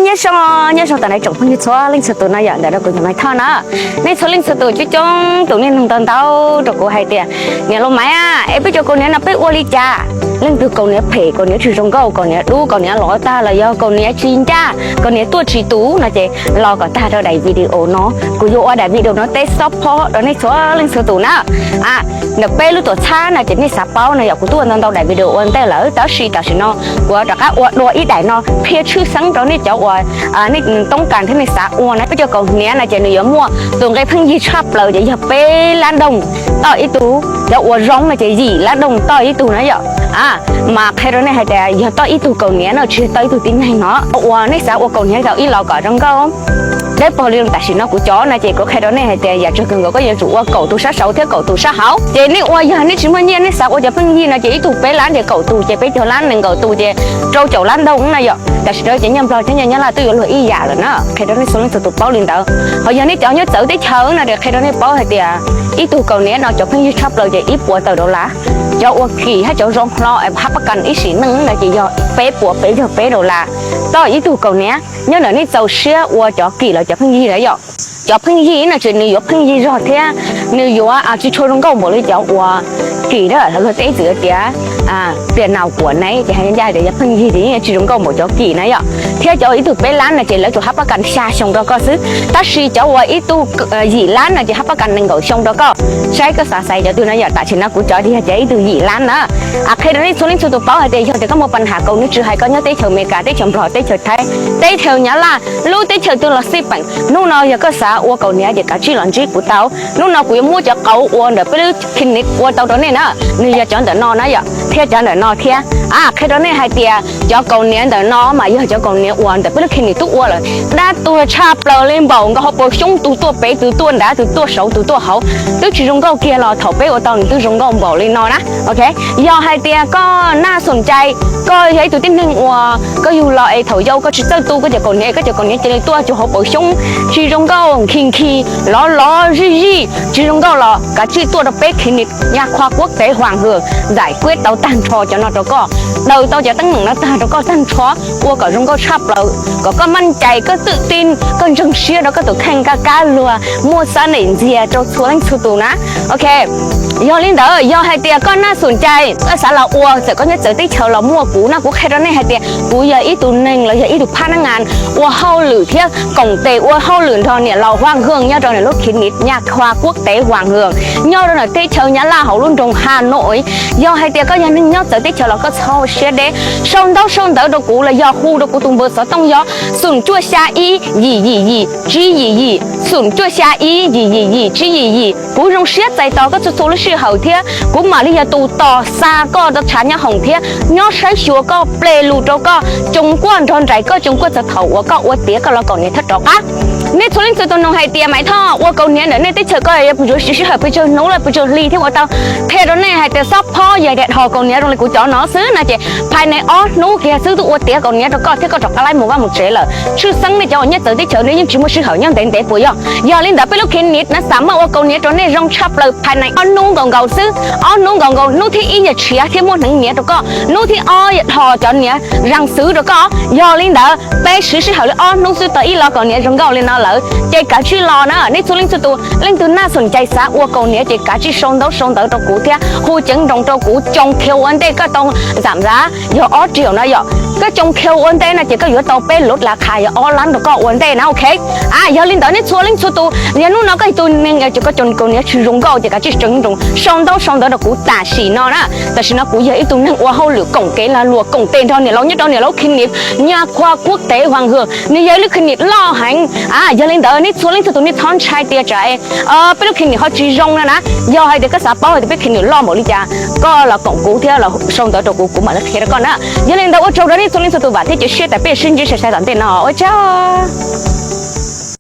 Nyob zoo, nyob zoo tag nrho tsoom phooj ywg txhua leej txhua tus no yom, ntawm no kuv yog Maiv Thoj na. Nej txhua leej txhua tus coob coob tus nej nug ntau ntau rau kuv hais tias, niam laus Maiv, es peb cov kaus hniav no peb ua li cas? Leej twg kaus hniav phem, kaus hniav tsis zoo nkauj, kaus hniav dub, kaus hniav lov tag los yog kaus hniav tsis ncaj, kaus hniav tuaj tsis tus no ces los kom tag rau daim video no. Kuv yuav ua daim video no teb xob phob rau nej txhua leej txhua tus na. Ntawm peb lub tuam txhab no ces nej xav paub no yog kuv twb ua ntau ntau daim video ua ntej lawm, tab sis tam sim no kuv rov qab ua dua ib daim no qhia tshwj xeeb rau nej cov uas nej toob kas thiab nej xav ua na. Peb cov kaus hniav no ces nws yuav muaj tus nqe pheej yig tshaj plaws ces yog peb lab doog toj ib tug, cov uas zoo no ces yim lab doog toj ib tug na yom. Mas qhia rau nej hais tias yog toj ib tug kaus hniav no tsis yog toj ib tug tib neeg no. Uas nej xav ua kaus hniav tau ib los kom zoo nkauj deb paug li tam sim no kuv cov no ces kuv qhia rau nej hais tias yam tsawg kawg nkaus koj yuav tsum ua kaum tus sab saud thiab kaum tus sab hauv. Ces nej ua yog nej tsis muaj nyiaj nej xav ua cov pheej yig no ces ib tug peb lab ces kaum tus ces peb caug lab nees nkaum tus ces rau caum lab doog na yom. Tam sim no ces nyob Nplog thiab nyob Nyab Laj twb yuav luag ib yam lawm na, qhia rau nej txhua leej txhua tus paub li ntawd. Ho yog nej cov nyob txawv teb chaws no ces qhia rau nej paub hais tias ib tug kaus hniav no cov pheej yig tshaj plaws ces ib puas tawm dollar. Cov uas kim thiab cov zoo hlo es hab pab kas ib sim neej no ces yog peb puas peb caug peb dollar toj ib tug kaus hniav. Nyob ntawm nej txaus siab ua cov kim los cov pheej yig lawm yom. Cov pheej yig no ces nws yuav pheej yig zog thiab nws yuav tsis tshua zoo nkauj npaum li cov uas kim na, luag tej txwm tias tias naus kuam ne ces hais ncaj tias yog pheej yig ces yeej tsis zoo nkauj npaum cov kim na yom. Thiab cov ib tug peb lab no ces lawv tsuas hab pab kas xya xyoo rau koj xwb, tab sis cov uas ib tug yim lab no ces hab pab kas nees nkaum xyoo rau koj. Saib koj xav xaiv cov twg na yom, tam sim no kuv cov ces yog cov ib tug yim lab na. Qhia rau nej txhua leej txhua tus paub hais tias yog tias koj muaj pab has kaus hniav tsis hais koj nyob teb chaws Amelikas, teb chaws Nplog, teb chaws Thaib, teb chaws Nyab Laj, lub teb chaws twg los xij peem, hnub no yog koj xav ua kaus hniav ces kav tsij los ntsib kuv tau. Hnub no kuv yuav muab cov qauv uas ntawm peb lub clinic ua tau rau nej na, nws yog cov ntawm no na yom, thiab cov ntawm no thiab. Qhia rau nej hais tias cov kaus hniav ntawm no mas yog cov kaus hniav uas ntawm peb lub clinic twb ua lawm, dab tuag tshaj plaws li npaum nkaus hauv paus xyoob, tus tuaj pem tus tuaj nrad tus tuaj saud tus tuaj hauv, twb tsis zoo nkauj kiag los thaum peb ua tau nws twb zoo nkauj npaum li no na. Ok, yog hais tias koj naj xoom cai, koj yog ib tug tib neeg uas koj yug los es thaum yau koj tsis txawj tu koj cov kaus hniav, koj cov kaus hniav cia li tuaj cuag hauv paus xyoob, tsis zoo nkauj, nkhi nkhi, lov lov zij zij, tsis zoo nkauj los kav tsij tuaj rau peb clinic Nha Khoa Quốc tế Hoàng Hường, giải quyết tau tag nrho cov no rau koj, daws tau cov teeb meem no tag rau koj tag nrho, ua kom zoo nkauj tshaj plaws, kom koj maj cai, koj twm tij, koj ntseeg siab rau koj tus kheej, kab kab luag, muaj xab nem ntxiag rau txhua leej txhua tus na. Ok, yog li ntawd yog hais tias koj naj xoom cai, koj xav los ua, txawm koj nyob txawv teb chaws los muaj kuv na, kuv qhia rau nej hais tias kuv yog ib tug neeg los yog ib tug phab nab ngas ua hauj lwm thiab koom tes ua hauj lwm nrog niam laus Huaj Hwj nyob rau niam lub clinic Nha Khoa Quốc tế Hoàng Hường nyob rau ntawm teb chaws Nyab Laj hauv lub nroog Hà Nội. Yog hais tias koj yog neeg nyob txawv teb chaws los koj txhob ua siab deb, sau ntaub sau ntawv rau kuv los yog hu rau kuv tus npawb xov tooj yog xoom cuaj xya ib yim yim yim tsib yim yim, xoom cuaj xya ib yim yim yim tsib yim yim. Kuv zoo siab txais tos koj txhua txhua lub sij hawm thiab kuv mam li yog tus tos xa koj rau tshav nyob hoom thiab nyob saib xyuas koj, ple lus rau koj, coom kuaj nrog nraim koj, coom kuaj txog thaum uas koj ua tiav koj los kaus hniav thiab rov qab. Nej txhua leej txhua tus nug hais tias Maiv Thoj, ua kaus hniav ntawm nej teb chaws koj yuav tsum siv sij hawm pes tsawg hnub los pes tsawg hli thiab ua tau? Qhia rau nej hais tias xob phob yog tias dhos kaus hniav zoo li kuv cov no xwb no ces phais nees ob hnub kiag xwb twb ua tiav kaus hniav rau koj thiab koj rov qab laib mus vaj mus tsev lawm. Tshwj xeeb nej cov uas nyob txawv teb chaws nej yeej tsis muaj sij hawm nyob ntev ntev puas yog? Yog li ntawd peb lub clinic no xav muaj ua kaus hniav rau nej zoo tshaj plaws phais nees ob hnub nkaus nkaus xwb. Ob hnub nkaus nkaus, hnub thib ib yog tshiav thiab muaj hneev hniav rau koj, hnub thib ob yog dhos cov hniav zag xwb rau koj. Yog li ntawd peb siv sij hawm li ob hnub xwb tau ib lo kaus hniav zoo nkauj li no lawm ces kav tsij los na. Nej txhua leej txhua tus, leej twg naj xoom cai xav ua kaus hniav ces kav tsij sau ntaub sau ntawv rau kuv thiab hu ceev nroos rau kuv. Coom khiav ua ntej koj tau zam zav yog ob triệu no yom, koj coom khiav ua ntej no ces koj yuav tau peb lub las khas yog ob lab rau koj ua ntej na. Ok, yog li ntawd nej txhua leej txhua tus, yog hnub no koj yog tus neeg uas koj coom kaus hniav tsis zoo nkauj ces kav tsij ceev nroos sau ntaub sau ntawv rau kuv tam sim no na. Tam sim no kuv yog ib tug neeg ua hauj lwm koom kev lag luam koom tes nrog niam laus nyob rau niam laus clinic Nha Khoa Quốc tế Hoàng Hường, nws yog ib lub clinic loj heev. Yog li ntawd nej txhua leej txhua tus nej txhob ntshai tias tsam peb lub clinic ho tsis zoo no na. Yog hais tias koj xav paub hais tias peb clinic loj npaum li cas, koj los koom kuv thiab los sau ntawv rau kuv, kuv mam li qhia rau koj na. Yog li ntawd ua tsaug rau nej txhua leej txhua tus, vam thiab cia siab tias peb sib ntsib sai sai tom ntej no. Ua tsaug.